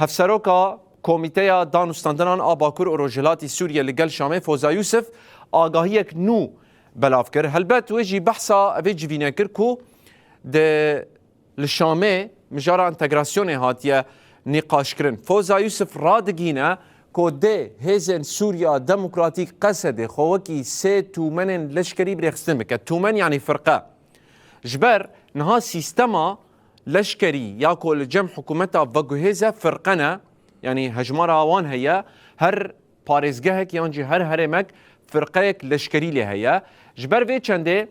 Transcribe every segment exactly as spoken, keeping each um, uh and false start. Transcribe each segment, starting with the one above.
Hevseroka Komîteya Danûstandinan a Bakur û Rojhilatî Sûriyê li gel Şamê Foza Yûsif agahiyek nû belav kir. Helbet wê jî behsa evê civîne kir ku di li Şamê mijara entegrasyonê hatiye nîqaşkirin. Foza Yûsif radigîne ku dê hêzên Sûriya Demokratîk Qesedê xwe wekî sê tûmenên leşkerî birêxistin bike. Tûmen yanî firqe. Ji ber niha sîstema leşkerî ya ku li cem hikûmeta veguhêz e firqe ne, yanî hejmara wan heye, her parêzgehek yan jî her herêmek firqeyek leşkerî lê heye. Ji ber vê çendê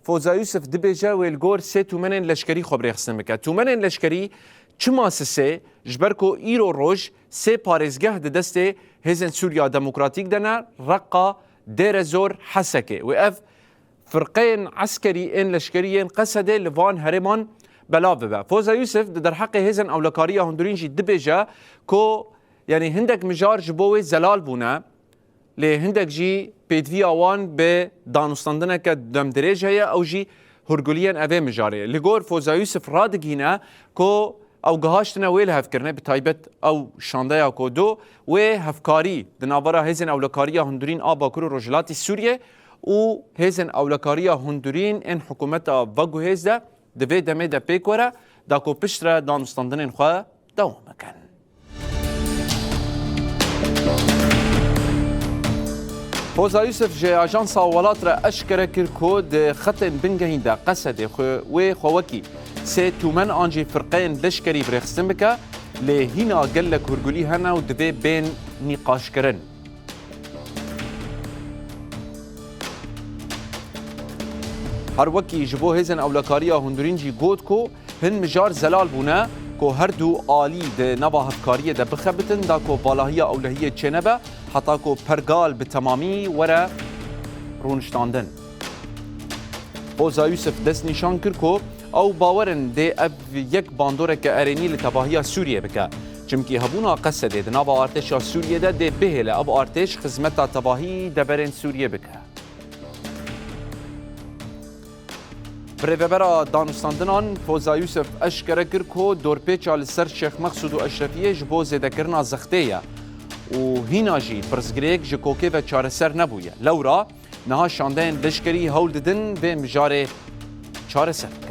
Foza Yûsif dibêje wê li gor sê tûmenên leşkerî xwe birêxistin bike. Tûmenên leşkerî çima sisê? Ji ber ku îro roj sê parêzgeh di destê Hêzên Sûriya Demokratîk de ne, Reqa, Dêrezor, Hesekê. Wê ev firqeyên eskerî ên leşkerî yên Qesedê li van herêman belav bibe. Foza Yûsif di derheqê hêzên ewlekariya hundirîn jî dibêje ku, yanî hindek mijar ji bo wê zelal bûne, lê hindek jî pêdiviya wan bi danûstandineke demdirêj heye, ew jî hûrguliyên evê mijarê. Li gor Foza Yûsif radigihîne ku ew gihaştine wê lihevkirinê, bi taybet ew şandeya ku do wê hevkarî di navbera hêzên ewlekariya hundirîn a Bakur û Rojhilatî Sûriyê û hêzên ewlekariya hundirîn ên hikûmeta veguhêz de di vê demê de pêk were, da ku piştre danûstandinên xwe dewam bikin. Foza Yûsif ji Ajansa Welat re eşkere kir ku di xetên bingehîn de Qesedê xwe wê xwe wekî sê tûmen an jî firqeyên leşkerî birêxistin bike, lê hîna gelek hûrgulî hene û divê bên nîqaşkirin. Her wekî ji bo hêzên ewlekariya hundirîn jî got ku hin mijar zelal bûne ku her du alî di nava hevkariyê de bixebitin, da ku valahiya ewlehiyê çênebe, heta ku pergal bi temamî were rûniştandin. Foza Yûsif destnîşan kir ku ew bawer in dê ev yek bandoreke erênî li tevahiya Sûriyê bike. Çimkî hebûna Qesedê di nava artêşa Sûriyê de dê bihêle ev artêş xizmeta tevahî deverên Sûriyê bike. Birêvebera danûstandinan Foza Yûsif eşkere kir ku dorpêça li ser Şêx Mexsûd û Eşrefiyê ji bo zêdekirina zextê ye û hîna jî pirsgirêk ji kokê ve çareser nebûye. Lewra niha şandeyên leşkerî hewl didin vê mijarê çareser bikin.